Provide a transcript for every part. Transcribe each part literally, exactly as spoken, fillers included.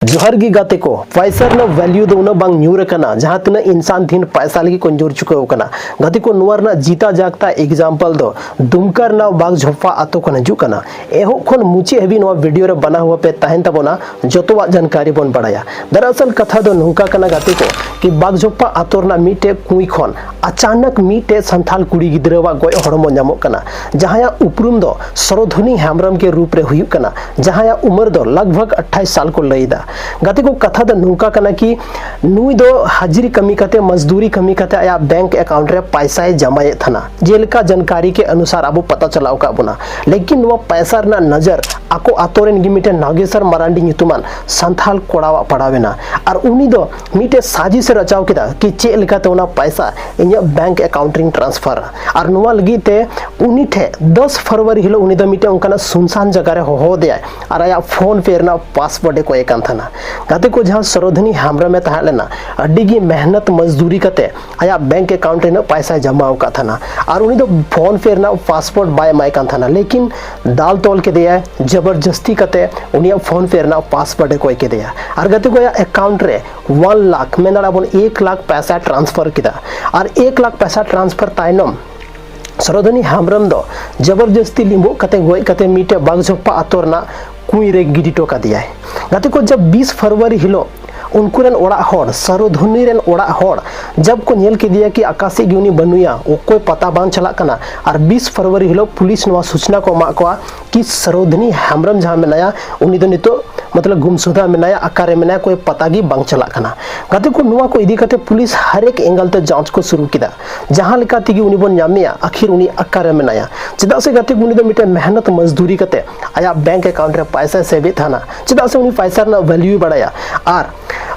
ᱡᱚᱦᱟᱨ ᱜᱮ ᱜᱟᱛᱮ ᱠᱚ, ᱯᱟᱭᱥᱟ ᱨᱮᱱᱟᱜ ᱵᱷᱮᱞᱭᱩ ᱫᱚ ᱩᱱᱟᱹᱜ ᱵᱟᱝ ᱧᱩᱨ ᱟᱠᱟᱱᱟ, ᱡᱟᱦᱟᱸ ᱛᱤᱱᱟᱹᱜ ᱤᱱᱥᱟᱱ ᱛᱤᱦᱤᱧ ᱯᱟᱭᱥᱟ ᱞᱟᱹᱜᱤᱫ ᱠᱚ ᱧᱩᱨ ᱪᱩᱠᱟᱹᱣ ᱟᱠᱟᱱᱟ᱾ ᱜᱟᱛᱮ ᱠᱚ, ᱱᱚᱣᱟ ᱨᱮᱱᱟᱜ ᱡᱤᱛᱟ ᱡᱟᱜᱽᱛᱟ ᱮᱠᱡᱟᱢᱯᱚᱞ ᱫᱚ ᱫᱩᱢᱠᱟ ᱨᱮᱱᱟᱜ ᱵᱟᱜᱽᱡᱷᱚᱯᱯᱟ ᱟᱛᱳ ᱠᱷᱚᱱ ᱦᱤᱡᱩᱜ ᱠᱟᱱᱟ᱾ ᱮᱦᱚᱵ ᱠᱷᱚᱱ ᱢᱩᱪᱟᱹᱫ ᱦᱟᱹᱵᱤᱡ ᱱᱚᱣᱟ ᱵᱷᱤᱰᱤᱭᱳ ᱨᱮ ᱵᱟᱱᱟ ᱦᱩᱭ ᱯᱮ ᱛᱟᱦᱮᱱ ᱛᱟᱵᱚᱱᱟ, ᱡᱚᱛᱚᱣᱟᱜ ᱡᱟᱱᱠᱟᱨᱤ ᱵᱚᱱ ᱵᱟᱲᱟᱭᱟ᱾ ᱫᱟᱨᱟᱥᱚᱞ ᱠᱟᱛᱷᱟ ᱫᱚ ᱱᱚᱝᱠᱟ ᱠᱟᱱᱟ ᱜᱟᱛᱮ ᱠᱚ, ᱠᱤ ᱵᱟᱜᱽᱡᱷᱚᱯᱯᱟ ᱟᱛᱳ ᱨᱮᱱᱟᱜ ᱢᱤᱫᱴᱮᱡ ᱠᱩᱸᱭ ᱠᱷᱚᱱ ᱟᱪᱟᱱᱚᱠ ᱢᱤᱫᱴᱮᱡ ᱥᱟᱱᱛᱟᱞ ᱠᱩᱲᱤ ᱜᱤᱫᱽᱨᱟᱹᱣᱟᱜ ᱜᱚᱡ ᱦᱚᱲᱢᱚ ᱧᱟᱢᱚᱜ ᱠᱟᱱᱟ, ᱡᱟᱦᱟᱸᱭᱟᱜ ᱩᱯᱨᱩᱢ ᱫᱚ ᱥᱚᱨᱳᱫᱷᱚᱱᱤ ᱦᱮᱢᱵᱨᱚᱢ ᱜᱮ ᱨᱩᱯ ᱨᱮ ᱦᱩᱭᱩᱜ ᱠᱟᱱᱟ, ᱡᱟᱦᱟᱸᱭᱟᱜ ᱩᱢᱮᱨ ᱫᱚ ᱞᱟᱜᱽ ᱵᱷᱟᱜᱽ ᱟᱴᱷᱟᱭᱤᱥ ᱥᱟᱞ ᱠᱚ ᱞᱟᱹᱭ ᱮᱫᱟ᱾ ᱜᱟᱛᱮ ᱠᱚ, ᱠᱟᱛᱷᱟ ᱫᱚ ᱱᱚᱝᱠᱟ ᱠᱟᱱᱟ ᱠᱤ ᱱᱩᱭ ᱫᱚ ᱦᱟᱡᱽᱨᱤ ᱠᱟᱹᱢᱤ ᱠᱟᱛᱮ, ᱢᱟᱡᱽᱫᱩᱨᱤ ᱠᱟᱹᱢᱤ ᱠᱟᱛᱮ ᱟᱭᱟᱜ ᱵᱮᱝᱠ ᱮᱠᱟᱣᱩᱱᱴ ᱨᱮ ᱯᱟᱭᱥᱟᱭ ᱡᱟᱢᱟᱭᱮᱫ ᱛᱟᱦᱮᱱᱟ, ᱡᱮᱞᱮᱠᱟ ᱡᱟᱱᱠᱟᱨᱤ ᱠᱮ ᱚᱱᱩᱥᱟᱨ ᱟᱵᱚ ᱯᱟᱛᱟ ᱪᱟᱞᱟᱣ ᱟᱠᱟᱫ ᱵᱚᱱᱟ᱾ ᱞᱮᱠᱤᱱ ᱱᱚᱣᱟ ᱯᱟᱭᱥᱟ ᱨᱮᱱᱟᱜ ᱱᱚᱡᱚᱨ ᱟᱠᱚ ᱟᱛᱳ ᱨᱮᱱ ᱜᱮ ᱢᱤᱫᱴᱮᱱ ᱱᱟᱜᱮᱥᱚᱨ ᱢᱟᱨᱟᱱᱰᱤ ᱧᱩᱛᱩᱢᱟᱱ ᱥᱟᱱᱛᱷᱟᱞ ᱠᱚᱲᱟᱣᱟᱜ ᱯᱟᱲᱟᱣ ᱮᱱᱟ, ᱟᱨ ᱩᱱᱤ ᱫᱚ ᱢᱤᱫᱴᱮᱡ ᱥᱟᱡᱤᱥ ᱮ ᱨᱟᱪᱟᱣ ᱠᱮᱫᱟ ᱠᱤ ᱪᱮᱫ ᱞᱮᱠᱟᱛᱮ ᱚᱱᱟ ᱯᱟᱭᱥᱟ ᱤᱧᱟᱹᱜ ᱵᱮᱝᱠ ᱮᱠᱟᱣᱩᱱᱴ ᱨᱤᱧ ᱴᱨᱟᱱᱥᱯᱷᱟᱨᱟ᱾ ᱟᱨ ᱱᱚᱣᱟ ᱞᱟᱹᱜᱤᱫ ᱛᱮ ᱩᱱᱤ ᱴᱷᱮᱱ ᱫᱚᱥ ᱯᱷᱮᱵᱽᱨᱩᱣᱟᱨᱤ ᱦᱤᱞᱳᱜ ᱩᱱᱤ ᱫᱚ ᱢᱤᱫᱴᱮᱱ ᱚᱱᱠᱟᱱᱟᱜ ᱥᱩᱱᱥᱟᱱ ᱡᱟᱭᱜᱟ ᱨᱮ ᱦᱚᱦᱚ ᱟᱫᱮᱭᱟᱭ ᱟᱨ ᱟᱭᱟᱜ ᱯᱷᱳᱱ ᱯᱮ ᱨᱮᱱᱟᱜ ᱯᱟᱥᱣᱟᱨᱰ ᱮ ᱠᱚᱭᱮ ᱠᱟᱱ ᱛᱟᱦᱮᱱᱟ᱾ ᱜᱟᱛᱮ ᱠᱚ, ᱡᱟᱦᱟᱸ ᱥᱚᱨᱳᱫᱷᱤᱱᱤ ᱦᱮᱢᱵᱨᱚᱢ ᱮ ᱛᱟᱦᱮᱸ ᱞᱮᱱᱟ, ᱟᱹᱰᱤ ᱜᱮ ᱢᱮᱦᱱᱚᱛ ᱢᱚᱡᱽᱫᱩᱨᱤ ᱠᱟᱛᱮ ᱟᱭᱟᱜ ᱵᱮᱝᱠ ᱮᱠᱟᱣᱩᱱᱴ ᱨᱮ ᱩᱱᱟᱹᱜ ᱯᱟᱭᱥᱟᱭ ᱡᱚᱢᱟ ᱟᱠᱟᱫ ᱛᱟᱦᱮᱱᱟ, ᱟᱨ ᱩᱱᱤ ᱫᱚ ᱯᱷᱳᱱ ᱯᱮ ᱨᱮᱱᱟᱜ ᱯᱟᱥᱣᱟᱨᱰ ᱵᱟᱭ ᱮᱢᱟᱭ ᱠᱟᱱ ᱛᱟᱦᱮᱱᱟ, ᱞᱮᱠᱤᱱ ᱫᱟᱞ ᱛᱚᱞ ᱠᱮᱫᱮᱭᱟᱭ ᱡᱚᱵᱚᱨᱡᱚᱥᱛᱤ ᱠᱟᱛᱮ, ᱩᱱᱤᱭᱟᱜ ᱯᱷᱳᱱ ᱯᱮ ᱨᱮᱱᱟᱜ ᱯᱟᱥᱣᱟᱨᱰ ᱮ ᱠᱚᱭ ᱠᱮᱫᱮᱭᱟ᱾ ᱟᱨ ᱜᱟᱛᱮ ᱠᱚ, ᱟᱭᱟᱜ ᱮᱠᱟᱣᱩᱱᱴ ᱨᱮ ᱚᱣᱟᱱ ᱞᱟᱠᱷ, ᱢᱮᱱ ᱫᱟᱲᱮᱭᱟᱜᱼᱟ ᱵᱚᱱ ᱮᱠ ᱞᱟᱠᱷ ᱯᱚᱭᱥᱟ ᱴᱨᱟᱱᱥᱯᱷᱟᱨ ᱠᱮᱫᱟ᱾ ᱟᱨ ᱮᱠ ᱞᱟᱠᱷ ᱯᱚᱭᱥᱟ ᱴᱨᱟᱱᱥᱯᱷᱟᱨ ᱛᱟᱭᱱᱚᱢ ᱥᱚᱨᱳᱫᱷᱚᱱᱤ ᱦᱮᱢᱵᱨᱚᱢ ᱫᱚ ᱡᱚᱵᱚᱨᱡᱚᱥᱛᱤ ᱞᱤᱸᱵᱚᱜ ᱠᱟᱛᱮ ᱜᱚᱡ ᱠᱟᱛᱮ ᱢᱤᱫᱴᱮᱡ ᱵᱟᱜᱽᱡᱷᱚᱯᱯᱟ ᱟᱛᱳ ᱨᱮᱱᱟᱜ ᱠᱩᱸᱭ ᱨᱮ ᱜᱤᱰᱤ ᱦᱚᱴᱚ ᱠᱟᱫᱮᱭᱟᱭ᱾ ᱜᱟᱛᱮ ᱠᱚ, ᱡᱟᱵ ᱵᱤᱥ ᱯᱷᱮᱵᱽᱨᱩᱣᱟᱨᱤ ᱦᱤᱞᱳᱜ ᱩᱱᱠᱩ ᱨᱮᱱ ᱚᱲᱟᱜ ᱦᱚᱲ, ᱥᱚᱨᱳᱫᱷᱚᱱᱤ ᱨᱮᱱ ᱚᱲᱟᱜ ᱦᱚᱲ ᱡᱟᱵ ᱠᱚ ᱧᱮᱞ ᱠᱮᱫᱮᱭᱟ ᱠᱤ ᱚᱠᱟ ᱥᱮᱫ ᱜᱮ ᱩᱱᱤ ᱵᱟᱹᱱᱩᱭᱟ, ᱚᱠᱚᱭ ᱯᱟᱛᱟ ᱵᱟᱝ ᱪᱟᱞᱟᱜ ᱠᱟᱱᱟ, ᱟᱨ ᱵᱤᱥ ᱯᱷᱮᱵᱽᱨᱩᱣᱟᱨᱤ ᱦᱤᱞᱳᱜ ᱯᱩᱞᱤᱥ ᱱᱚᱣᱟ ᱥᱩᱪᱱᱟ ᱠᱚ ᱮᱢᱟᱜ ᱠᱚᱣᱟ ᱠᱤ ᱥᱚᱨᱳᱫᱷᱚᱱᱤ ᱦᱮᱢᱵᱨᱚᱢ ᱡᱟᱦᱟᱸ ᱢᱮᱱᱟᱭᱟ, ᱩᱱᱤ ᱫᱚ ᱱᱤᱛᱚᱜ ᱢᱚᱛᱞᱚᱵ ᱜᱩᱢᱥᱩᱫᱟ ᱢᱮᱱᱟᱭᱟ, ᱚᱠᱟᱨᱮ ᱢᱮᱱᱟᱭᱟ, ᱠᱳᱭ ᱯᱟᱛᱟ ᱜᱮ ᱵᱟᱝ ᱪᱟᱞᱟᱜ ᱠᱟᱱᱟ᱾ ᱜᱟᱛᱮ ᱠᱚ, ᱱᱚᱣᱟ ᱠᱚ ᱤᱫᱤ ᱠᱟᱛᱮ ᱯᱩᱞᱤᱥ ᱦᱟᱨ ᱮᱠ ᱮᱝᱜᱮᱞ ᱛᱮ ᱡᱟᱸᱪ ᱠᱚ ᱥᱩᱨᱩ ᱠᱮᱫᱟ, ᱡᱟᱦᱟᱸ ᱞᱮᱠᱟ ᱛᱮᱜᱮ ᱩᱱᱤ ᱵᱚᱱ ᱧᱟᱢᱮᱭᱟ, ᱟᱠᱷᱤᱨ ᱩᱱᱤ ᱚᱠᱟᱨᱮ ᱢᱮᱱᱟᱭᱟ᱾ ᱪᱮᱫᱟᱜ ᱥᱮ ᱜᱟᱛᱮ ᱠᱚ, ᱩᱱᱤ ᱫᱚ ᱢᱤᱫᱴᱮᱱ ᱢᱮᱦᱱᱚᱛ ᱢᱚᱡᱽᱫᱩᱨᱤ ᱠᱟᱛᱮ ᱟᱭᱟᱜ ᱵᱮᱝᱠ ᱮᱠᱟᱣᱩᱱᱴ ᱨᱮ ᱯᱟᱭᱥᱟᱭ ᱥᱮᱵᱷ ᱮᱫ ᱛᱟᱦᱮᱱᱟ, ᱪᱮᱫᱟᱜ ᱥᱮ ᱩᱱᱤ ᱯᱟᱭᱥᱟ ᱨᱮᱱᱟᱜ ᱵᱷᱮᱞᱭᱩᱭ ᱵᱟᱲᱟᱭᱟ᱾ ᱟᱨ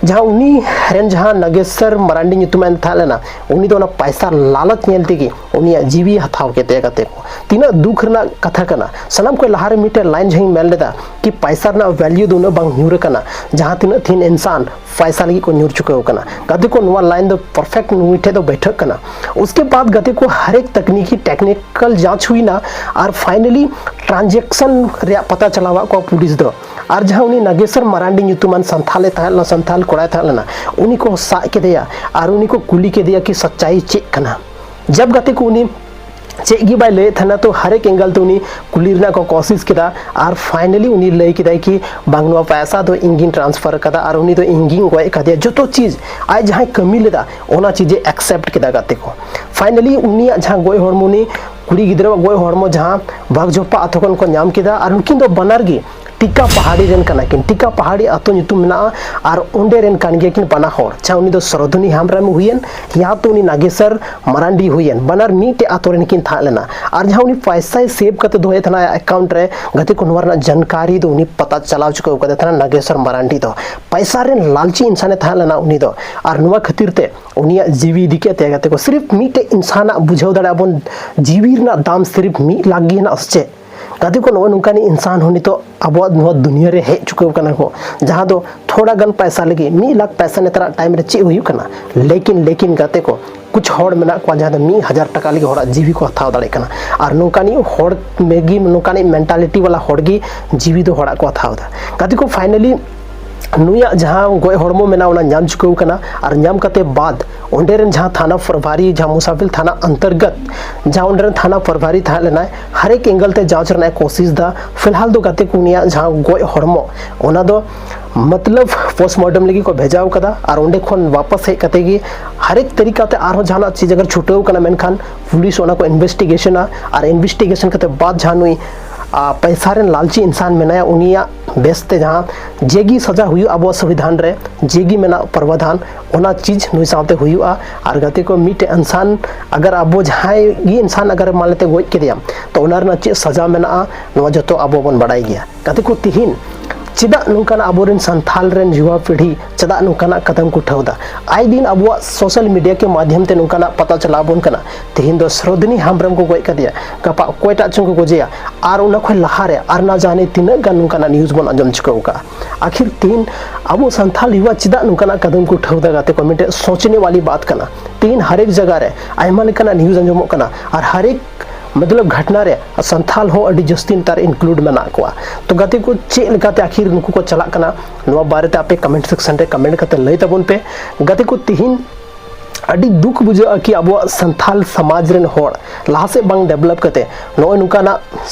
ᱡᱟᱦᱟᱸ ᱩᱱᱤ ᱨᱮᱱ ᱡᱟᱦᱟᱸ ᱱᱟᱜᱮᱥᱚᱨ ᱢᱟᱨᱟᱱᱰᱤ ᱧᱩᱛᱩᱢᱟᱱ ᱛᱟᱦᱮᱸ ᱞᱮᱱᱟ, ᱩᱱᱤ ᱫᱚ ᱚᱱᱟ ᱯᱟᱭᱥᱟ ᱞᱟᱞᱚᱪ ᱧᱮᱞ ᱛᱮᱜᱮ ᱩᱱᱤᱭᱟᱜ ᱡᱤᱣᱤ ᱦᱟᱛᱟᱣ ᱠᱮᱫ ᱛᱟᱭᱟ᱾ ᱜᱟᱛᱮ ᱠᱚ, ᱛᱤᱱᱟᱹᱜ ᱫᱩᱠ ᱨᱮᱱᱟᱜ ᱠᱟᱛᱷᱟ ᱠᱟᱱᱟ᱾ ᱥᱟᱱᱟᱢ ᱠᱷᱚᱱ ᱞᱟᱦᱟᱨᱮ ᱢᱤᱫᱴᱮᱱ ᱞᱟᱭᱤᱱ ᱡᱟᱦᱟᱸᱧ ᱢᱮᱱ ᱞᱮᱫᱟ ᱠᱤ ᱯᱟᱭᱥᱟ ᱨᱮᱱᱟᱜ ᱵᱷᱮᱞᱭᱩ ᱫᱚ ᱩᱱᱟᱹᱜ ᱵᱟᱝ ᱧᱩᱨ ᱟᱠᱟᱱᱟ, ᱡᱟᱦᱟᱸ ᱛᱤᱱᱟᱹᱜ ᱛᱤᱦᱤᱧ ᱤᱱᱥᱟᱱ ᱯᱟᱭᱥᱟ ᱞᱟᱹᱜᱤᱫ ᱠᱚ ᱧᱩᱨ ᱪᱩᱠᱟᱹᱣ ᱟᱠᱟᱱᱟ᱾ ᱜᱟᱛᱮ ᱠᱚ, ᱱᱚᱣᱟ ᱞᱟᱭᱤᱱ ᱫᱚ ᱯᱟᱨᱯᱷᱮᱠᱴ ᱱᱩᱭ ᱴᱷᱮᱡ ᱫᱚ ᱵᱟᱹᱭᱴᱷᱟᱹᱜ ᱠᱟᱱᱟ᱾ ᱩᱥᱠᱮ ᱵᱟᱫ ᱜᱟᱛᱮ ᱠᱚ, ᱦᱟᱨᱮᱠ ᱛᱟᱠᱱᱤᱠᱤ ᱴᱮᱠᱱᱤᱠᱟᱞ ᱡᱟᱸᱪ ᱦᱩᱭᱱᱟ, ᱟᱨ ᱯᱷᱟᱭᱱᱟᱞᱤ ᱴᱨᱟᱱᱡᱮᱠᱥᱚᱱ ᱨᱮᱭᱟᱜ ᱯᱟᱛᱟ ᱪᱟᱞᱟᱣᱟᱫ ᱠᱚᱣᱟ ᱯᱩᱞᱤᱥ ᱫᱚ᱾ ᱟᱨ ᱡᱟᱦᱟᱸ ᱩᱱᱤ ᱱᱟᱜᱮᱥᱚᱨ ᱢᱟᱨᱟᱱᱰᱤ ᱧᱩᱛᱩᱢᱟᱱ ᱥᱟᱱᱛᱷᱟᱞᱮ ᱛᱟᱦᱮᱸ ᱞᱮᱱᱟ, ᱥᱟᱱᱛᱷᱟᱞ ᱠᱚᱲᱟᱭ ᱛᱟᱦᱮᱸ ᱞᱮᱱᱟ, ᱩᱱᱤ ᱠᱚ ᱥᱟᱵ ᱠᱮᱫᱮᱭᱟ ᱟᱨ ᱩᱱᱤ ᱠᱚ ᱠᱩᱞᱤ ᱠᱮᱫᱮᱭᱟ ᱠᱤ ᱥᱟᱪᱪᱟᱭ ᱪᱮᱫ ᱠᱟᱱᱟ᱾ ᱡᱟᱵ ᱜᱟᱛᱮ ᱠᱚ ᱩᱱᱤ ᱪᱮᱫ ᱜᱮ ᱵᱟᱭ ᱞᱟᱹᱭᱮᱫ ᱛᱟᱦᱮᱱᱟ, ᱛᱚ ᱦᱟᱨᱮᱠ ᱮᱝᱜᱮᱞ ᱛᱮ ᱩᱱᱤ ᱠᱩᱞᱤ ᱨᱮᱱᱟᱜ ᱠᱚ ᱠᱚᱥᱤᱥ ᱠᱮᱫᱟ᱾ ᱟᱨ finally ᱩᱱᱤ ᱞᱟᱹᱭ ᱠᱮᱫᱟᱭ ᱠᱤ ᱵᱟᱝ, ᱱᱚᱣᱟ ᱯᱟᱭᱥᱟ ᱫᱚ ᱤᱧ ᱜᱤᱧ transfer ᱠᱟᱫᱟ ᱟᱨ ᱩᱱᱤ ᱫᱚ ᱤᱧ ᱜᱤᱧ ᱜᱚᱡ ᱠᱟᱫᱮᱭᱟ, ᱡᱚᱛᱚ ᱪᱤᱡᱽ ᱟᱡ ᱡᱟᱦᱟᱸᱭ ᱠᱟᱹᱢᱤ ᱞᱮᱫᱟ ᱚᱱᱟ ᱪᱤᱡᱽ ᱮ accept ᱠᱮᱫᱟ ᱜᱟᱛᱮ ᱠᱚ᱾ Finally ᱩᱱᱤᱭᱟᱜ ᱡᱟᱦᱟᱸ ᱜᱚᱡ ᱦᱚᱲᱢᱚ, ᱩᱱᱤ ᱠᱩᱲᱤ ᱜᱤᱫᱽᱨᱟᱹᱣᱟᱜ ᱜᱚᱡ ᱦᱚᱲᱢᱚ ᱡᱟᱦᱟᱸ ᱵᱟᱜᱽᱡᱚᱯᱯᱟ ᱟᱛᱳ ᱠᱷᱚᱱ ᱠᱚ ᱧᱟᱢ ᱠᱮᱫᱟ ᱟᱨ ᱩᱱᱠᱤᱱ ᱫᱚ ᱵᱟᱱᱟᱨ ᱜᱮ ᱴᱤᱠᱟ ᱯᱟᱦᱟᱲᱤ ᱨᱮᱱ ᱠᱟᱱᱟ ᱠᱤᱱ᱾ ᱴᱤᱠᱟ ᱯᱟᱦᱟᱲᱤ ᱟᱛᱳ ᱧᱩᱛᱩᱢ ᱢᱮᱱᱟᱜᱼᱟ ᱟᱨ ᱚᱸᱰᱮ ᱨᱮᱱ ᱠᱟᱱ ᱜᱮᱭᱟ ᱠᱤᱱ ᱵᱟᱱᱟ ᱦᱚᱲ, ᱪᱟᱦᱮ ᱩᱱᱤ ᱫᱚ ᱥᱨᱚᱫᱷᱩᱱᱤ ᱦᱮᱢᱵᱨᱚᱢ ᱦᱩᱭᱮᱱ ᱭᱟ ᱛᱚ ᱩᱱᱤ ᱱᱟᱜᱮᱥᱚᱨ ᱢᱟᱨᱟᱱᱰᱤ ᱦᱩᱭᱮᱱ, ᱵᱟᱱᱟᱨ ᱢᱤᱫᱴᱮᱡ ᱟᱛᱳ ᱨᱮᱱ ᱠᱤᱱ ᱛᱟᱦᱮᱸ ᱞᱮᱱᱟ᱾ ᱟᱨ ᱡᱟᱦᱟᱸ ᱩᱱᱤ ᱯᱚᱭᱥᱟᱭ save ᱠᱟᱛᱮ ᱫᱚᱦᱚᱭᱮᱫ ᱛᱟᱦᱮᱱᱟ ᱟᱭᱟᱜ account ᱨᱮ, ᱜᱟᱛᱮ ᱠᱚ ᱱᱚᱣᱟ ᱨᱮᱱᱟᱜ ᱡᱟᱱᱠᱟᱨᱤ ᱫᱚ ᱩᱱᱤ ᱯᱟᱛᱟ ᱪᱟᱞᱟᱣ ᱪᱩᱠᱟᱹᱣ ᱠᱟᱫᱮ ᱛᱟᱦᱮᱱᱟ᱾ ᱱᱟᱜᱮᱥᱚᱨ ᱢᱟᱨᱟᱱᱰᱤ ᱫᱚ ᱯᱚᱭᱥᱟ ᱨᱮᱱ ᱞᱟᱞᱪᱤ ᱤᱱᱥᱟᱱᱮ ᱛᱟᱦᱮᱸ ᱞᱮᱱᱟ ᱩᱱᱤ ᱫᱚ᱾ ᱟᱨ ᱱᱚᱣᱟ ᱠᱷᱟᱹᱛᱤᱨ ᱛᱮ ᱩᱱᱤᱭᱟᱜ ᱡᱤᱣᱤ ᱤᱫᱤ ᱠᱮᱫ ᱛᱟᱭᱟ ᱜᱟᱛᱮ ᱠᱚ᱾ ᱥᱤᱨᱤᱯ ᱢᱤᱫᱴᱮᱡ ᱤᱱᱥᱟᱱᱟᱜ ᱵᱩᱡᱷᱟᱹᱣ ᱫᱟᱲᱮᱭᱟᱜ ᱵᱚᱱ, ᱡᱤᱣᱤ ᱨᱮᱱᱟᱜ ᱫᱟᱢ ᱥᱤᱨᱤᱯ ᱢᱤᱫ ᱞᱟᱠᱷ ᱜᱮ ᱦᱮᱱᱟᱜ ᱥᱮ ᱪᱮᱫ? ᱜᱟᱛᱮ ᱠᱚ, ᱱᱚᱜᱼᱚᱭ ᱱᱚᱝᱠᱟᱱᱤᱡ ᱤᱱᱥᱟᱱ ᱦᱚᱸ ᱱᱤᱛᱚᱜ ᱟᱵᱚᱣᱟᱜ ᱱᱚᱣᱟ ᱫᱩᱱᱤᱭᱟᱹ ᱨᱮ ᱦᱮᱡ ᱪᱩᱠᱟᱹᱣ ᱠᱟᱱᱟ ᱠᱚ, ᱡᱟᱦᱟᱸ ᱫᱚ ᱛᱷᱚᱲᱟ ᱜᱟᱱ ᱯᱟᱭᱥᱟ ᱞᱟᱹᱜᱤᱫ, ᱢᱤᱫ ᱞᱟᱠᱷ ᱯᱟᱭᱥᱟ ᱱᱮᱛᱟᱨᱟᱜ time ᱨᱮ ᱪᱮᱫ ᱦᱩᱭᱩᱜ ᱠᱟᱱᱟ? ᱞᱮᱠᱤᱱ, ᱞᱮᱠᱤᱱ ᱜᱟᱛᱮ ᱠᱚ, ᱠᱩᱪ ᱦᱚᱲ ᱢᱮᱱᱟᱜ ᱠᱚᱣᱟ ᱡᱟᱦᱟᱸ ᱫᱚ ᱢᱤᱫ ᱦᱟᱡᱟᱨ ᱴᱟᱠᱟ ᱞᱟᱹᱜᱤᱫ ᱦᱚᱲᱟᱜ ᱡᱤᱣᱤ ᱠᱚ ᱦᱟᱛᱟᱣ ᱫᱟᱲᱮᱭᱟᱜ ᱠᱟᱱᱟ᱾ ᱟᱨ ᱱᱚᱝᱠᱟᱱᱤᱡ ᱦᱚᱲ ᱢᱮᱜᱮ, ᱱᱚᱝᱠᱟᱱᱤᱡ mentality ᱵᱟᱞᱟ ᱦᱚᱲ ᱜᱮ ᱡᱤᱣᱤ ᱫᱚ ᱦᱚᱲᱟᱜ ᱠᱚ ᱦᱟᱛᱟᱣ ᱮᱫᱟ᱾ ᱜᱟᱛᱮ ᱠᱚ, finally ᱱᱩᱭᱟᱜ ᱡᱟᱦᱟᱸ ᱜᱚᱡ ᱦᱚᱲᱢᱚ ᱢᱮᱱᱟᱜᱼᱟ, ᱚᱱᱟ ᱧᱟᱢ ᱪᱩᱠᱟᱹᱣ ᱠᱟᱱᱟ᱾ ᱟᱨ ᱧᱟᱢ ᱠᱟᱛᱮ ᱵᱟᱫ ᱚᱸᱰᱮ ᱨᱮᱱ ᱡᱟᱦᱟᱸ ᱛᱷᱟᱱᱟ ᱯᱨᱚᱵᱷᱟᱨᱤ, ᱡᱟᱦᱟᱸ ᱢᱩᱥᱟᱯᱷᱤᱞ ᱛᱷᱟᱱᱟ ᱚᱱᱛᱚᱨᱜᱚᱛ ᱡᱟᱦᱟᱸ ᱚᱸᱰᱮ ᱨᱮᱱ ᱛᱷᱟᱱᱟ ᱯᱨᱚᱵᱷᱟᱨᱤ ᱛᱟᱦᱮᱸ ᱞᱮᱱᱟᱭ, ᱦᱟᱨᱮᱠ ᱮᱝᱜᱮᱞ ᱛᱮ ᱡᱟᱸᱪ ᱨᱮᱱᱟᱜ ᱮ ᱠᱳᱥᱤᱥ ᱫᱟ᱾ ᱯᱷᱤᱞᱦᱟᱞ ᱫᱚ ᱜᱟᱛᱮ ᱠᱚ ᱩᱱᱤᱭᱟᱜ ᱡᱟᱦᱟᱸ ᱜᱚᱡ ᱦᱚᱲᱢᱚ, ᱚᱱᱟ ᱫᱚ ᱢᱚᱛᱞᱚᱵ postmortem ᱞᱟᱹᱜᱤᱫ ᱠᱚ ᱵᱷᱮᱡᱟᱣ ᱠᱟᱫᱟ᱾ ᱟᱨ ᱚᱸᱰᱮ ᱠᱷᱚᱱ ᱣᱟᱯᱟᱥ ᱦᱮᱡ ᱠᱟᱛᱮ ᱜᱮ ᱦᱟᱨᱮᱠ ᱛᱟᱹᱨᱤᱠᱟ ᱛᱮ ᱟᱨᱦᱚᱸ ᱡᱟᱦᱟᱱᱟᱜ ᱪᱤᱡᱽ ᱟᱜᱟᱨ ᱪᱷᱩᱴᱟᱹᱣ ᱠᱟᱱᱟ, ᱢᱮᱱᱠᱷᱟᱱ ᱯᱩᱞᱤᱥ ᱚᱱᱟ ᱠᱚ investigation ᱟ᱾ ᱟᱨ investigation ᱠᱟᱛᱮ ᱵᱟᱫ ᱡᱟᱦᱟᱸ ᱱᱩᱭ, ᱟ, ᱯᱟᱭᱥᱟ ᱨᱮᱱ ᱞᱟᱞᱪᱤ ᱤᱱᱥᱟᱱ ᱢᱮᱱᱟᱭᱟ, ᱩᱱᱤᱭᱟᱜ ᱵᱮᱥ ᱛᱮ ᱡᱟᱦᱟᱸ ᱡᱮᱜᱮ ᱥᱟᱡᱟ ᱦᱩᱭᱩᱜ ᱟᱵᱚᱣᱟᱜ ᱥᱚᱝᱵᱤᱫᱷᱟᱱ ᱨᱮ, ᱡᱮᱜᱮ ᱢᱮᱱᱟᱜ ᱯᱨᱟᱵᱷᱟᱫᱷᱟᱱ, ᱚᱱᱟ ᱪᱤᱡᱽ ᱱᱩᱭ ᱥᱟᱶᱛᱮ ᱦᱩᱭᱩᱜᱼᱟ᱾ ᱟᱨ ᱜᱟᱛᱮ ᱠᱚ, ᱢᱤᱫᱴᱮᱡ ᱤᱱᱥᱟᱱ ᱟᱜᱟᱨ ᱟᱵᱚ ᱡᱟᱦᱟᱸᱭ ᱜᱮ ᱤᱱᱥᱟᱱ ᱟᱜᱟᱨ ᱢᱟᱱ ᱞᱮᱛᱮ ᱜᱚᱡ ᱠᱮᱫᱮᱭᱟᱢ, ᱛᱚ ᱚᱱᱟ ᱨᱮᱱᱟᱜ ᱪᱮᱫ ᱥᱟᱡᱟ ᱢᱮᱱᱟᱜᱼᱟ, ᱱᱚᱣᱟ ᱡᱚᱛᱚ ᱟᱵᱚ ᱵᱚᱱ ᱵᱟᱲᱟᱭ ᱜᱮᱭᱟ᱾ ᱜᱟᱛᱮ ᱠᱚ, ᱛᱤᱦᱤᱧ ᱪᱮᱫᱟᱜ ᱱᱚᱝᱠᱟᱱᱟᱜ ᱟᱵᱚᱨᱮᱱ ᱥᱟᱱᱛᱷᱟᱞ ᱨᱮᱱ ᱭᱩᱣᱟ ᱯᱤᱲᱦᱤ ᱪᱮᱫᱟᱜ ᱱᱚᱝᱠᱟᱱᱟᱜ ᱠᱟᱫᱟᱢ ᱠᱚ ᱩᱴᱷᱟᱹᱣ ᱮᱫᱟ? ᱟᱭ ᱫᱤᱱ ᱟᱵᱚᱣᱟᱜ social media ᱠᱮ ᱢᱟᱫᱷᱭᱚᱢ ᱛᱮ ᱱᱚᱝᱠᱟᱱᱟᱜ ᱯᱟᱛᱟ ᱪᱟᱞᱟᱣ ᱟᱵᱚᱱ ᱠᱟᱱᱟ᱾ ᱛᱤᱦᱤᱧ ᱫᱚ ᱥᱨᱚᱫᱷᱤᱱᱤ ᱦᱮᱢᱵᱨᱚᱢ ᱠᱚ ᱜᱚᱡ ᱠᱟᱫᱮᱭᱟ, ᱜᱟᱯᱟ ᱚᱠᱚᱭᱴᱟᱜ ᱪᱚᱝ ᱠᱚ ᱜᱚᱡᱮᱭᱟ, ᱟᱨ ᱚᱱᱟ ᱠᱷᱚᱱ ᱞᱟᱦᱟᱨᱮ ᱟᱨ ᱱᱟ ᱡᱟᱱᱮ ᱛᱤᱱᱟᱹᱜ ᱜᱟᱱ ᱱᱚᱝᱠᱟᱱᱟᱜ news ᱵᱚᱱ ᱟᱸᱡᱚᱢ ᱪᱩᱠᱟᱹᱣ ᱠᱟᱜᱼᱟ᱾ ᱟᱠᱷᱤᱨ ᱛᱤᱦᱤᱧ ᱟᱵᱚ ᱥᱟᱱᱛᱷᱟᱞ ᱭᱩᱣᱟ ᱪᱮᱫᱟᱜ ᱱᱚᱝᱠᱟᱱᱟᱜ ᱠᱟᱫᱟᱢ ᱠᱚ ᱩᱴᱷᱟᱹᱣ ᱮᱫᱟ? ᱜᱟᱛᱮ ᱠᱚ, ᱢᱤᱫᱴᱮᱡ ᱥᱚᱪᱱᱮ ᱣᱟᱞᱤ ᱵᱟᱛ ᱠᱟᱱᱟ᱾ ᱛᱤᱦᱤᱧ ᱦᱟᱨᱮᱠ ᱡᱟᱭᱜᱟ ᱨᱮ ᱟᱭᱢᱟ ᱞᱮᱠᱟᱱᱟᱜ news ᱟᱸᱡᱚᱢᱚᱜ ᱠᱟᱱᱟ, ᱟᱨ ᱦᱟᱨᱮᱠ ᱢᱚᱛᱞᱚᱵ ᱜᱷᱚᱴᱱᱟ ᱨᱮ ᱥᱟᱱᱛᱷᱟᱞ ᱦᱚᱸ ᱟᱹᱰᱤ ᱡᱟᱹᱥᱛᱤ ᱱᱮᱛᱟᱨ include ᱢᱮᱱᱟᱜ ᱠᱚᱣᱟ᱾ ᱛᱚ ᱜᱟᱛᱮ ᱠᱚ, ᱪᱮᱫ ᱞᱮᱠᱟᱛᱮ ᱟᱹᱠᱷᱤᱨ ᱱᱩᱠᱩ ᱠᱚ ᱪᱟᱞᱟᱜ ᱠᱟᱱᱟ, ᱱᱚᱣᱟ ᱵᱟᱨᱮᱛᱮ ᱟᱯᱮ comment section ᱨᱮ comment ᱠᱟᱛᱮ ᱞᱟᱹᱭ ᱛᱟᱵᱚᱱ ᱯᱮ᱾ ᱜᱟᱛᱮ ᱠᱚ, ᱛᱤᱦᱤᱧ ᱟᱹᱰᱤ ᱫᱩᱠ ᱵᱩᱡᱷᱟᱹᱜᱼᱟ ᱠᱤ ᱟᱵᱚᱣᱟᱜ ᱥᱟᱱᱛᱷᱟᱞ ᱥᱚᱢᱟᱡᱽ ᱨᱮᱱ ᱦᱚᱲ ᱞᱟᱦᱟ ᱥᱮᱫ ᱵᱟᱝ develop ᱠᱟᱛᱮ ᱱᱚᱜᱼᱚᱭ ᱱᱚᱝᱠᱟᱱᱟᱜ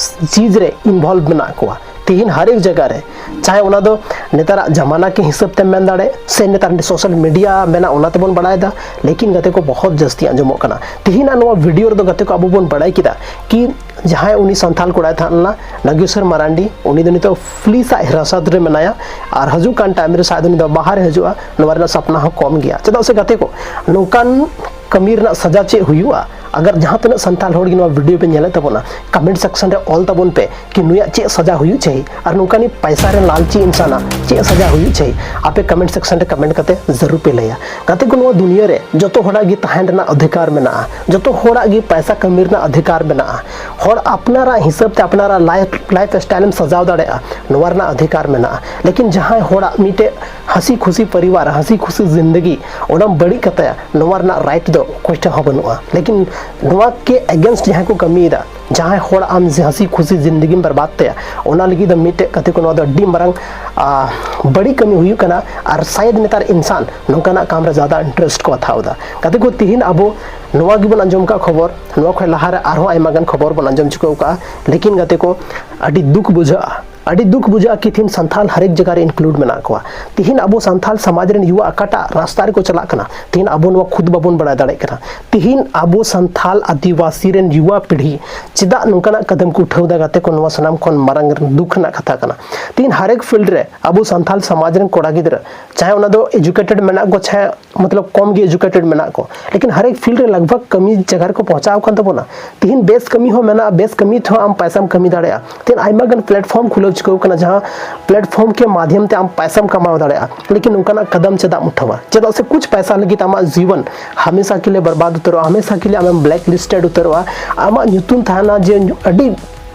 ᱪᱤᱡᱽ ᱨᱮ involve ᱢᱮᱱᱟᱜ ᱠᱚᱣᱟ᱾ ᱛᱤᱦᱤᱧ ᱦᱟᱨ ᱮᱠ ᱡᱟᱭᱜᱟ ᱨᱮ, ᱪᱟᱦᱮ ᱚᱱᱟ ᱫᱚ ᱱᱮᱛᱟᱨᱟᱜ ᱡᱟᱢᱟᱱᱟ ᱠᱮ ᱦᱤᱥᱟᱹᱵ ᱛᱮᱢ ᱢᱮᱱ ᱫᱟᱲᱮ, ᱥᱮ ᱱᱮᱛᱟᱨ social media ᱢᱮᱱᱟᱜᱼᱟ, ᱚᱱᱟ ᱛᱮᱵᱚᱱ ᱵᱟᱲᱟᱭᱮᱫᱟ, ᱞᱮᱠᱤᱱ ᱜᱟᱛᱮ ᱠᱚ, ᱵᱚᱦᱚᱛ ᱡᱟᱹᱥᱛᱤ ᱟᱸᱡᱚᱢᱚᱜ ᱠᱟᱱᱟ᱾ ᱛᱤᱦᱤᱧᱟᱜ ᱱᱚᱣᱟ video ᱨᱮᱫᱚ ᱜᱟᱛᱮ ᱠᱚ, ᱟᱵᱚ ᱵᱚᱱ ᱵᱟᱲᱟᱭ ᱠᱮᱫᱟ ᱠᱤ ᱡᱟᱦᱟᱸᱭ ᱩᱱᱤ ᱥᱟᱱᱛᱷᱟᱞ ᱠᱚᱲᱟᱭ ᱛᱟᱦᱮᱸ ᱞᱮᱱᱟ, ᱱᱟᱜᱮᱥᱚᱨ ᱢᱟᱨᱟᱱᱰᱤ, ᱩᱱᱤ ᱫᱚ ᱱᱤᱛᱚᱜ ᱯᱩᱞᱤᱥᱟᱜ ᱦᱤᱨᱟᱥᱟᱛ ᱨᱮ ᱢᱮᱱᱟᱭᱟ, ᱟᱨ ᱦᱤᱡᱩᱜ ᱠᱟᱱ time ᱨᱮ ᱥᱟᱭᱟᱫ ᱩᱱᱤ ᱫᱚ ᱵᱟᱦᱟᱨᱮ ᱦᱤᱡᱩᱜᱼᱟ, ᱱᱚᱣᱟ ᱨᱮᱱᱟᱜ ᱥᱟᱯᱱᱟ ᱦᱚᱸ ᱠᱚᱢ ᱜᱮᱭᱟ᱾ ᱪᱮᱫᱟᱜ ᱥᱮ ᱜᱟᱛᱮ ᱠᱚ, ᱱᱚᱝᱠᱟᱱ ᱠᱟᱹᱢᱤ ᱨᱮᱱᱟᱜ ᱥᱟᱡᱟ ᱪᱮᱫ ᱦᱩᱭᱩᱜᱼᱟ? ᱟᱜᱟᱨ ᱡᱟᱦᱟᱸ ᱛᱤᱱᱟᱹᱜ ᱥᱟᱱᱛᱟᱲ ᱦᱚᱲ ᱜᱮ ᱱᱚᱣᱟ video ᱯᱮ ᱧᱮᱞᱮᱫ ᱛᱟᱵᱚᱱᱟ, comment section ᱨᱮ ᱚᱞ ᱛᱟᱵᱚᱱ ᱯᱮ ᱠᱤ ᱱᱩᱭᱟᱜ ᱪᱮᱫ ᱥᱟᱡᱟ ᱦᱩᱭᱩᱜ ᱪᱟᱹᱦᱤ, ᱟᱨ ᱱᱚᱝᱠᱟᱱᱤᱡ ᱯᱟᱭᱥᱟ ᱨᱮᱱ ᱞᱟᱞᱪᱤ ᱤᱱᱥᱟᱱᱟᱜ ᱪᱮᱫ ᱥᱟᱡᱟ ᱦᱩᱭᱩᱜ ᱪᱟᱹᱦᱤ, ᱟᱯᱮ comment section ᱨᱮ comment ᱠᱟᱛᱮ ᱡᱟᱹᱨᱩᱲ ᱯᱮ ᱞᱟᱹᱭᱟ᱾ ᱜᱟᱛᱮ ᱠᱚ, ᱱᱚᱣᱟ ᱫᱩᱱᱤᱭᱟᱹ ᱨᱮ ᱡᱚᱛᱚ ᱦᱚᱲᱟᱜ ᱜᱮ ᱛᱟᱦᱮᱱ ᱨᱮᱱᱟᱜ ᱚᱫᱷᱤᱠᱟᱨ ᱢᱮᱱᱟᱜᱼᱟ, ᱡᱚᱛᱚ ᱦᱚᱲᱟᱜ ᱜᱮ ᱯᱟᱭᱥᱟ ᱠᱟᱹᱢᱤ ᱨᱮᱱᱟᱜ ᱚᱫᱷᱤᱠᱟᱨ ᱢᱮᱱᱟᱜᱼᱟ, ᱦᱚᱲ ᱟᱯᱱᱟᱨᱟᱜ ᱦᱤᱥᱟᱹᱵ ᱛᱮ ᱟᱯᱱᱟᱨᱟᱜ life, life style ᱮᱢ ᱥᱟᱡᱟᱣ ᱫᱟᱲᱮᱭᱟᱜᱼᱟ, ᱱᱚᱣᱟ ᱨᱮᱱᱟᱜ ᱚᱫᱷᱤᱠᱟᱨ ᱢᱮᱱᱟᱜᱼᱟ᱾ ᱞᱮᱠᱤᱱ ᱡᱟᱦᱟᱸᱭ ᱦᱚᱲᱟᱜ ᱢᱤᱫᱴᱮᱡ ᱦᱟᱸᱥᱤ ᱠᱷᱩᱥᱤ ᱯᱚᱨᱤᱵᱟᱨ, ᱦᱟᱸᱥᱤ ᱠᱷᱩᱥᱤ ᱡᱤᱱᱫᱮᱜᱤ, ᱚᱱᱟᱢ ᱵᱟᱹᱲᱤᱡ ᱠᱟᱛᱟᱭᱟ, ᱱᱚᱣᱟ ᱨᱮᱱᱟᱜ right ᱫᱚ ᱚᱠᱚᱭ ᱴᱷᱮᱱ ᱦᱚᱸ ᱵᱟᱹᱱᱩᱜᱼᱟ᱾ ᱞᱮᱠᱤᱱ ᱱᱚᱣᱟ ᱠᱮ against ᱡᱟᱦᱟᱸᱭ ᱠᱚ ᱠᱟᱹᱢᱤᱭᱮᱫᱟ, ᱡᱟᱦᱟᱸᱭ ᱦᱚᱲ ᱟᱢ ᱡᱮ ᱦᱟᱸᱥᱤ ᱠᱷᱩᱥᱤ ᱡᱤᱱᱫᱮᱜᱤᱢ ᱵᱟᱨᱵᱟᱫ ᱛᱟᱭᱟ, ᱚᱱᱟ ᱞᱟᱹᱜᱤᱫ ᱫᱚ ᱢᱤᱫᱴᱮᱡ ᱜᱟᱛᱮ ᱠᱚ, ᱱᱚᱣᱟ ᱫᱚ ᱟᱹᱰᱤ ᱢᱟᱨᱟᱝ, ᱟ, ᱵᱟᱹᱲᱤᱡ ᱠᱟᱹᱢᱤ ᱦᱩᱭᱩᱜ ᱠᱟᱱᱟ᱾ ᱟᱨ ᱥᱟᱭᱮᱫ ᱱᱮᱛᱟᱨ ᱤᱱᱥᱟᱱ ᱱᱚᱝᱠᱟᱱᱟᱜ ᱠᱟᱢ ᱨᱮ ᱡᱟᱫᱟ interest ᱠᱚ ᱦᱟᱛᱟᱣ ᱮᱫᱟ᱾ ᱜᱟᱛᱮ ᱠᱚ, ᱛᱤᱦᱤᱧ ᱟᱵᱚ ᱱᱚᱣᱟ ᱜᱮᱵᱚᱱ ᱟᱸᱡᱚᱢ ᱠᱟᱜ ᱠᱷᱚᱵᱚᱨ, ᱱᱚᱣᱟ ᱠᱷᱚᱱ ᱞᱟᱦᱟ ᱨᱮ ᱟᱨᱦᱚᱸ ᱟᱭᱢᱟ ᱜᱟᱱ ᱠᱷᱚᱵᱚᱨ ᱵᱚᱱ ᱟᱸᱡᱚᱢ ᱪᱩᱠᱟᱹᱣ ᱠᱟᱜᱼᱟ᱾ ᱞᱮᱠᱤᱱ ᱜᱟᱛᱮ ᱠᱚ, ᱟᱹᱰᱤ ᱫᱩᱠ ᱵᱩᱡᱷᱟᱹᱜᱼᱟ, ᱟᱹᱰᱤ ᱫᱩᱠ ᱵᱩᱡᱷᱟᱹᱜᱼᱟ ᱠᱤ ᱛᱤᱦᱤᱧ ᱥᱟᱱᱛᱷᱟᱞ ᱦᱟᱨ ᱮᱠ ᱡᱟᱭᱜᱟ ᱨᱮ include ᱢᱮᱱᱟᱜ ᱠᱚᱣᱟ᱾ ᱛᱤᱦᱤᱧ ᱟᱵᱚ ᱥᱟᱱᱛᱷᱟᱞ ᱥᱚᱢᱟᱡᱽ ᱨᱮᱱ ᱭᱩᱣᱟ ᱚᱠᱟᱴᱟᱜ ᱨᱟᱥᱛᱟ ᱨᱮᱠᱚ ᱪᱟᱞᱟᱜ ᱠᱟᱱᱟ, ᱛᱤᱦᱤᱧ ᱟᱵᱚ ᱱᱚᱣᱟ ᱠᱷᱩᱫ ᱵᱟᱵᱚᱱ ᱵᱟᱲᱟᱭ ᱫᱟᱲᱮᱭᱟᱜ ᱠᱟᱱᱟ᱾ ᱛᱤᱦᱤᱧ ᱟᱵᱚ ᱥᱟᱱᱛᱷᱟᱞ ᱟᱹᱫᱤᱵᱟᱹᱥᱤ ᱨᱮᱱ ᱭᱩᱣᱟ ᱯᱤᱲᱦᱤ ᱪᱮᱫᱟᱜ ᱱᱚᱝᱠᱟᱱᱟᱜ ᱠᱟᱫᱟᱢ ᱠᱚ ᱩᱴᱷᱟᱹᱣ ᱮᱫᱟ? ᱜᱟᱛᱮ ᱠᱚ, ᱱᱚᱣᱟ ᱥᱟᱱᱟᱢ ᱠᱷᱚᱱ ᱢᱟᱨᱟᱝ ᱫᱩᱠ ᱨᱮᱱᱟᱜ ᱠᱟᱛᱷᱟ ᱠᱟᱱᱟ᱾ ᱛᱤᱦᱤᱧ ᱦᱟᱨ ᱮᱠ field ᱨᱮ ᱟᱵᱚ ᱥᱟᱱᱛᱷᱟᱞ ᱥᱚᱢᱟᱡᱽ ᱨᱮᱱ ᱠᱚᱲᱟ ᱜᱤᱫᱽᱨᱟᱹ, ᱪᱟᱦᱮ ᱚᱱᱟ ᱫᱚ educated ᱢᱮᱱᱟᱜ ᱠᱚ, ᱪᱟᱦᱮ ᱢᱚᱛᱞᱚᱵ ᱠᱚᱢ ᱜᱮ educated ᱢᱮᱱᱟᱜ ᱠᱚ, ᱞᱮᱠᱤᱱ ᱦᱟᱨ ᱮᱠ field ᱨᱮ ᱞᱟᱜᱽ ᱵᱷᱟᱜᱽ ᱠᱟᱹᱢᱤ ᱡᱟᱭᱜᱟ ᱨᱮᱠᱚ ᱯᱚᱦᱪᱟᱣ ᱟᱠᱟᱱ ᱛᱟᱵᱚᱱᱟ᱾ ᱛᱤᱦᱤᱧ ᱵᱮᱥ ᱠᱟᱹᱢᱤ ᱦᱚᱸ ᱢᱮᱱᱟᱜᱼᱟ, ᱵᱮᱥ ᱠᱟᱹᱢᱤ ᱛᱮᱦᱚᱸ ᱟᱢ ᱯᱟᱭᱥᱟᱢ ᱠᱟᱹᱢᱤ ᱫᱟᱲᱮᱭᱟᱜᱼᱟ᱾ ᱛᱤᱦᱤᱧ ᱟᱭᱢᱟ ᱜᱟᱱ platform ᱠᱷᱩᱞᱟᱹᱣ ᱪᱩᱠᱟᱹᱣ ᱠᱟᱱᱟ, ᱡᱟᱦᱟᱸ platform ᱠᱮ ᱢᱟᱫᱷᱭᱚᱢ ᱛᱮ ᱟᱢ ᱯᱟᱭᱥᱟᱢ ᱠᱟᱢᱟᱣ ᱫᱟᱲᱮᱭᱟᱜᱼᱟ, ᱞᱮᱠᱤᱱ ᱱᱚᱝᱠᱟᱱᱟᱜ ᱠᱟᱫᱟᱢ ᱪᱮᱫᱟᱜ ᱮᱢ ᱩᱴᱷᱟᱹᱣᱟ? ᱪᱮᱫᱟᱜ ᱥᱮ ᱠᱩᱪ ᱯᱟᱭᱥᱟ ᱞᱟᱹᱜᱤᱫ ᱟᱢᱟᱜ ᱡᱤᱵᱚᱱ ᱦᱟᱢᱮᱥᱟ ᱠᱮ ᱞᱤᱭᱮ ᱵᱚᱨᱵᱟᱫ ᱩᱛᱟᱹᱨᱚᱜᱼᱟ, ᱦᱟᱢᱮᱥᱟ ᱠᱮ ᱞᱤᱭᱮ ᱟᱢᱮᱢ black listed ᱩᱛᱟᱹᱨᱚᱜᱼᱟ᱾ ᱟᱢᱟᱜ ᱧᱩᱛᱩᱢ ᱛᱟᱦᱮᱱᱟ ᱡᱮ ᱟᱹᱰᱤ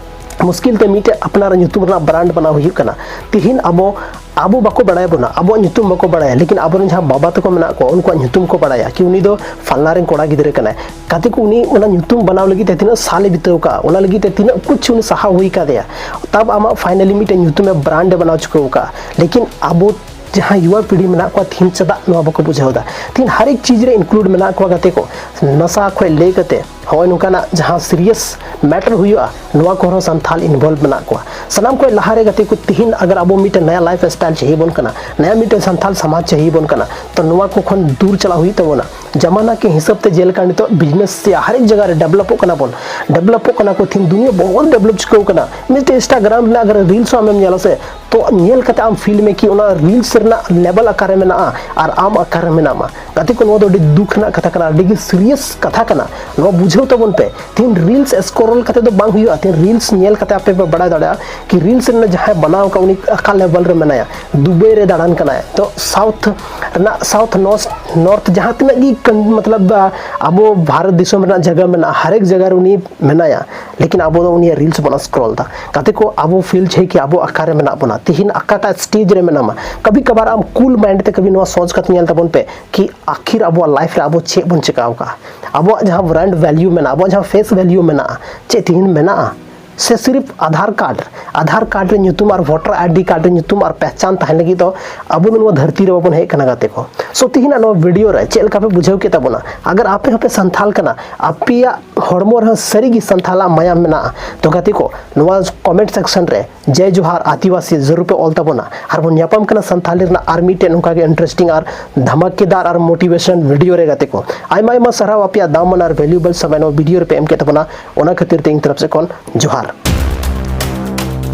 ᱢᱩᱥᱠᱤᱞ ᱛᱮ ᱢᱤᱫᱴᱮᱡ ᱟᱯᱱᱟᱨᱟᱜ ᱧᱩᱛᱩᱢ ᱨᱮᱱᱟᱜ ᱵᱨᱟᱱᱰ ᱵᱮᱱᱟᱣ ᱦᱩᱭᱩᱜ ᱠᱟᱱᱟ᱾ ᱛᱤᱦᱤᱧ ᱟᱵᱚ ᱟᱵᱚ ᱵᱟᱠᱚ ᱵᱟᱲᱟᱭ ᱵᱚᱱᱟ, ᱟᱵᱚᱣᱟᱜ ᱧᱩᱛᱩᱢ ᱵᱟᱠᱚ ᱵᱟᱲᱟᱭᱟ, ᱞᱮᱠᱤᱱ ᱟᱵᱚᱨᱮᱱ ᱡᱟᱦᱟᱸ ᱵᱟᱵᱟ ᱛᱟᱠᱚ ᱢᱮᱱᱟᱜ ᱠᱚᱣᱟ, ᱩᱱᱠᱩᱣᱟᱜ ᱧᱩᱛᱩᱢ ᱠᱚ ᱵᱟᱲᱟᱭᱟ ᱠᱤ ᱩᱱᱤ ᱫᱚ ᱯᱷᱟᱞᱱᱟ ᱨᱮᱱ ᱠᱚᱲᱟ ᱜᱤᱫᱽᱨᱟᱹ ᱠᱟᱱᱟᱭ᱾ ᱜᱟᱛᱮ ᱠᱚ, ᱩᱱᱤ ᱚᱱᱟ ᱧᱩᱛᱩᱢ ᱵᱮᱱᱟᱣ ᱞᱟᱹᱜᱤᱫ ᱛᱮ ᱛᱤᱱᱟᱹᱜ ᱥᱟᱞ ᱮ ᱵᱤᱛᱟᱹᱣ ᱠᱟᱜᱼᱟ, ᱚᱱᱟ ᱞᱟᱹᱜᱤᱫ ᱛᱮ ᱛᱤᱱᱟᱹᱜ ᱠᱩᱪ ᱩᱱᱤ ᱥᱟᱦᱟᱣ ᱦᱩᱭ ᱠᱟᱫᱮᱭᱟ, ᱛᱟᱵ ᱟᱢᱟᱜ ᱯᱷᱟᱭᱱᱟᱞᱤ ᱢᱤᱫᱴᱮᱱ ᱧᱩᱛᱩᱢ ᱮ ᱵᱨᱟᱱᱰ ᱮ ᱵᱮᱱᱟᱣ ᱪᱩᱠᱟᱹᱣ ᱠᱟᱜᱼᱟ᱾ ᱞᱮᱠᱤᱱ ᱟᱵᱚ ᱡᱟᱦᱟᱸ ᱭᱩᱣᱟ ᱯᱤᱲᱦᱤ ᱢᱮᱱᱟᱜ ᱠᱚᱣᱟ, ᱛᱤᱦᱤᱧ ᱪᱮᱫᱟᱜ ᱱᱚᱣᱟ ᱵᱟᱠᱚ ᱵᱩᱡᱷᱟᱹᱣ ᱮᱫᱟ? ᱛᱤᱦᱤᱧ ᱦᱟᱨ ᱮᱠ ᱪᱤᱡᱽ ᱨᱮ ᱤᱱᱠᱞᱩᱰ ᱢᱮᱱᱟᱜ ᱠᱚᱣᱟ ᱜᱟᱛᱮ ᱠᱚ, ᱱᱟᱥᱟ ᱠᱷᱚᱱ ᱞᱟᱹᱭ ᱠᱟᱛᱮ ᱦᱚᱸᱜᱼᱚᱭ ᱱᱚᱝᱠᱟᱱᱟᱜ ᱡᱟᱦᱟᱸ ᱥᱤᱨᱤᱭᱟᱥ ᱢᱮᱴᱟᱨ ᱦᱩᱭᱩᱜᱼᱟ, ᱱᱚᱣᱟ ᱠᱚᱦᱚᱸ ᱥᱟᱱᱛᱷᱟᱞ ᱤᱱᱵᱚᱞᱵ ᱢᱮᱱᱟᱜ ᱠᱚᱣᱟ᱾ ᱥᱟᱱᱟᱢ ᱠᱷᱚᱱ ᱞᱟᱦᱟᱨᱮ ᱜᱟᱛᱮ ᱠᱚ, ᱛᱤᱦᱤᱧ ᱟᱜᱟᱨ ᱟᱵᱚ ᱢᱤᱫᱴᱮᱱ ᱱᱟᱭᱟ ᱞᱟᱭᱤᱯᱷ ᱥᱴᱟᱭᱤᱞ ᱪᱟᱹᱦᱤ ᱵᱚᱱ ᱠᱟᱱᱟ, ᱱᱟᱭᱟ ᱢᱤᱫᱴᱮᱱ ᱥᱟᱱᱛᱷᱟᱞ ᱥᱚᱢᱟᱡᱽ ᱪᱟᱹᱦᱤ ᱵᱚᱱ ᱠᱟᱱᱟ, ᱛᱚ ᱱᱚᱣᱟ ᱠᱚ ᱠᱷᱚᱱ ᱫᱩᱨ ᱪᱟᱞᱟᱜ ᱦᱩᱭᱩᱜ ᱛᱟᱵᱚᱱᱟ᱾ ᱡᱟᱢᱟᱱᱟ ᱠᱮ ᱦᱤᱥᱟᱹᱵ ᱛᱮ ᱡᱮᱞᱮᱠᱟ ᱱᱤᱛᱚᱜ ᱵᱤᱡᱽᱱᱮᱥ ᱥᱮ ᱦᱟᱨ ᱮᱠ ᱡᱟᱭᱜᱟ ᱨᱮ ᱰᱮᱵᱷᱞᱚᱯᱚᱜ ᱠᱟᱱᱟ ᱵᱚᱱ, ᱰᱮᱵᱷᱞᱚᱯᱚᱜ ᱠᱟᱱᱟ ᱠᱚ, ᱛᱤᱦᱤᱧ ᱫᱩᱱᱤᱭᱟᱹ ᱵᱚᱦᱩᱛ ᱰᱮᱵᱷᱞᱚᱯ ᱪᱤᱠᱟᱹᱣ ᱠᱟᱱᱟ᱾ ᱢᱤᱫᱴᱮᱱ ᱤᱱᱥᱴᱟᱜᱨᱟᱢ ᱨᱮᱱᱟᱜ ᱟᱜᱟᱨ ᱨᱤᱞᱥ ᱦᱚᱸ ᱟᱢᱮᱢ ᱧᱮᱞᱟ ᱥᱮ, ᱛᱚ ᱧᱮᱞ ᱠᱟᱛᱮ ᱟᱢ ᱯᱷᱤᱞ ᱢᱮ ᱠᱤ ᱚᱱᱟ ᱨᱤᱞᱥ ᱨᱮᱱᱟᱜ ᱞᱮᱵᱮᱞ ᱚᱠᱟᱨᱮ ᱢᱮᱱᱟᱜᱼᱟ ᱟᱨ ᱟᱢ ᱚᱠᱟᱨᱮ ᱢᱮᱱᱟᱢᱟ᱾ ᱜᱟᱛᱮ ᱠᱚ, ᱱᱚᱣᱟ ᱫᱚ ᱟᱹᱰᱤ ᱫᱩᱠ ᱨᱮᱱᱟᱜ ᱠᱟᱛᱷᱟ ᱠᱟᱱᱟ, ᱟᱹᱰᱤ ᱜᱮ ᱥᱤᱨᱤᱭᱟᱥ ᱠᱟᱛᱷᱟ ᱠᱟᱱᱟ᱾ ᱱᱚᱣᱟ ᱵᱩᱡᱷᱟᱹᱣ ᱛᱟᱵᱚᱱ ᱯᱮ᱾ ᱛᱤᱦᱤᱧ ᱨᱤᱞᱥ ᱥᱠᱨᱚᱞ ᱠᱟᱛᱮ ᱫᱚ ᱵᱟᱝ ᱦᱩᱭᱩᱜᱼᱟ, ᱛᱤᱦᱤᱧ ᱨᱤᱞᱥ ᱧᱮᱞ ᱠᱟᱛᱮ ᱟᱯᱮ ᱯᱮ ᱵᱟᱲᱟᱭ ᱫᱟᱲᱮᱭᱟᱜᱼᱟ ᱠᱤ ᱨᱤᱞᱥ ᱨᱮᱱᱟᱜ ᱡᱟᱦᱟᱸᱭ ᱵᱮᱱᱟᱣ ᱟᱠᱟᱫ ᱩᱱᱤ ᱚᱠᱟ ᱞᱮᱵᱮᱞ ᱨᱮ ᱢᱮᱱᱟᱭᱟ᱾ ᱫᱩᱵᱟᱭ ᱨᱮ ᱫᱟᱬᱟᱱ ᱠᱟᱱᱟᱭ, ᱛᱚ ᱥᱟᱣᱩᱛᱷ ᱨᱮᱱᱟᱜ, ᱥᱟᱣᱩᱛᱷ ᱱᱚᱨᱛᱷ, ᱱᱚᱨᱛᱷ ᱡᱟᱦᱟᱸ ᱛᱤᱱᱟᱹᱜ ᱜᱮ ᱠᱟᱱ-, ᱢᱚᱛᱞᱚᱵ, ᱟ, ᱟᱵᱚ ᱵᱷᱟᱨᱚᱛ ᱫᱤᱥᱚᱢ ᱨᱮᱱᱟᱜ ᱡᱟᱭᱜᱟ ᱢᱮᱱᱟᱜᱼᱟ, ᱦᱟᱨ ᱮᱠ ᱡᱟᱭᱜᱟ ᱨᱮ ᱩᱱᱤ ᱢᱮᱱᱟᱭᱟ, ᱞᱮᱠᱤᱱ ᱟᱵᱚ ᱫᱚ ᱩᱱᱤᱭᱟᱜ ᱨᱤᱞᱥ ᱵᱚᱱ ᱥᱠᱨᱚᱞ ᱮᱫᱟ᱾ ᱜᱟᱛᱮ ᱠᱚ, ᱟᱵᱚ ᱯᱷᱤᱞ ᱪᱟᱹᱦᱤ ᱠᱤ ᱟᱵᱚ ᱚᱠᱟᱨᱮ ᱢᱮᱱᱟᱜ ᱵᱚᱱᱟ, ᱛᱤᱦᱤᱧ ᱚᱠᱟᱴᱟᱜ ᱥᱴᱮᱡᱽ ᱨᱮ ᱢᱮᱱᱟᱢᱟ᱾ ᱠᱟᱵᱷᱤ ᱠᱟᱵᱷᱟᱨ ᱟᱢ ᱠᱩᱞ ᱢᱟᱭᱤᱱᱰ ᱛᱮ ᱠᱟᱵᱷᱤ ᱱᱚᱣᱟ ᱥᱚᱪ ᱠᱟᱛᱮ ᱧᱮᱞ ᱛᱟᱵᱚᱱ ᱯᱮ ᱠᱤ ᱟᱠᱷᱤᱨ ᱟᱵᱚᱣᱟᱜ ᱞᱟᱭᱤᱯᱷ ᱨᱮ ᱟᱵᱚ ᱪᱮᱫ ᱵᱚᱱ ᱪᱮᱠᱟᱣ ᱠᱟᱜᱼᱟ? ᱟᱵᱚᱣᱟᱜ ᱡᱟᱦᱟᱸ ᱵᱨᱟᱱᱰ ᱵᱷᱮᱞᱭᱩ ᱢᱮᱱᱟᱜᱼᱟ, ᱟᱵᱚᱣᱟᱜ ᱡᱟᱦᱟᱸ ᱯᱷᱮᱥ ᱵᱷᱮᱞᱭᱩ ᱢᱮᱱᱟᱜᱼᱟ, ᱪᱮᱫ ᱛᱤᱦᱤᱧ ᱢᱮᱱᱟᱜᱼᱟ? ᱥᱮ syrup Aadhaar card, Aadhaar card ᱨᱮ ᱧᱩᱛᱩᱢ ᱟᱨ ᱵᱷᱳᱴᱟᱨ ᱟᱭᱰᱤ ᱠᱟᱨᱰ ᱨᱮ ᱧᱩᱛᱩᱢ ᱟᱨ ᱯᱮᱦᱪᱟᱱ ᱛᱟᱦᱮᱱ ᱞᱟᱹᱜᱤᱫ ᱫᱚ ᱟᱵᱚ ᱫᱚ ᱱᱚᱣᱟ ᱫᱷᱟᱹᱨᱛᱤ ᱨᱮ ᱵᱟᱵᱚᱱ ᱦᱮᱡ ᱠᱟᱱᱟ ᱜᱟᱛᱮ ᱠᱚ᱾ ᱥᱳ ᱛᱤᱦᱤᱧᱟᱜ ᱱᱚᱣᱟ ᱵᱷᱤᱰᱤᱭᱳ ᱨᱮ ᱪᱮᱫ ᱞᱮᱠᱟ ᱯᱮ ᱵᱩᱡᱷᱟᱹᱣ ᱠᱮᱫ ᱛᱟᱵᱚᱱᱟ? ᱟᱜᱟᱨ ᱟᱯᱮ ᱦᱚᱸᱯᱮ ᱥᱟᱱᱛᱷᱟᱞ ᱠᱟᱱᱟ, ᱟᱯᱮᱭᱟᱜ ᱦᱚᱲᱢᱚ ᱨᱮᱦᱚᱸ ᱥᱟᱹᱨᱤᱜᱮ ᱥᱟᱱᱛᱷᱟᱞᱟᱜ ᱢᱟᱭᱟᱢ ᱢᱮᱱᱟᱜᱼᱟ, ᱛᱚ ᱜᱟᱛᱮ ᱠᱚ, ᱱᱚᱣᱟ ᱠᱚᱢᱮᱱᱴ ᱥᱮᱠᱥᱚᱱ ᱨᱮ ᱡᱟᱭ ᱡᱚᱦᱟᱨ ᱟᱹᱫᱤᱵᱟᱹᱥᱤ ᱡᱟᱹᱨᱩᱲ ᱯᱮ ᱚᱞ ᱛᱟᱵᱚᱱᱟ᱾ ᱟᱨ ᱵᱚᱱ ᱧᱟᱯᱟᱢ ᱠᱟᱱᱟ ᱥᱟᱱᱛᱷᱟᱞᱤ ᱨᱮᱱᱟᱜ ᱟᱨ ᱢᱤᱫᱴᱮᱱ ᱚᱱᱠᱟᱜᱮ ᱤᱱᱴᱟᱨᱮᱥᱴᱤᱝ ᱟᱨ ᱫᱷᱟᱢᱟᱠᱮᱫᱟᱨ ᱟᱨ ᱢᱳᱴᱤᱵᱷᱮᱥᱚᱱ ᱵᱷᱤᱰᱤᱭᱳ ᱨᱮ ᱜᱟᱛᱮ ᱠᱚ᱾ ᱟᱭᱢᱟ ᱟᱭᱢᱟ ᱥᱟᱨᱦᱟᱣ ᱟᱯᱮᱭᱟᱜ ᱫᱟᱢᱟᱱ ᱟᱨ ᱵᱷᱮᱞᱩᱭᱮᱵᱚᱞ ᱥᱚᱢᱚᱭ ᱱᱚᱣᱟ ᱵᱷᱤᱰᱤᱭᱳ ᱨᱮᱯᱮ ᱮᱢ ᱠᱮᱫ ᱛᱟᱵᱚᱱᱟ, ᱚᱱᱟ ᱠᱷᱟᱹᱛᱤᱨ ᱛᱮ ᱤᱧ ᱛᱚᱨᱚᱯ ᱥᱮᱫ ᱠᱷᱚᱱ ᱡᱚᱦᱟᱨ᱾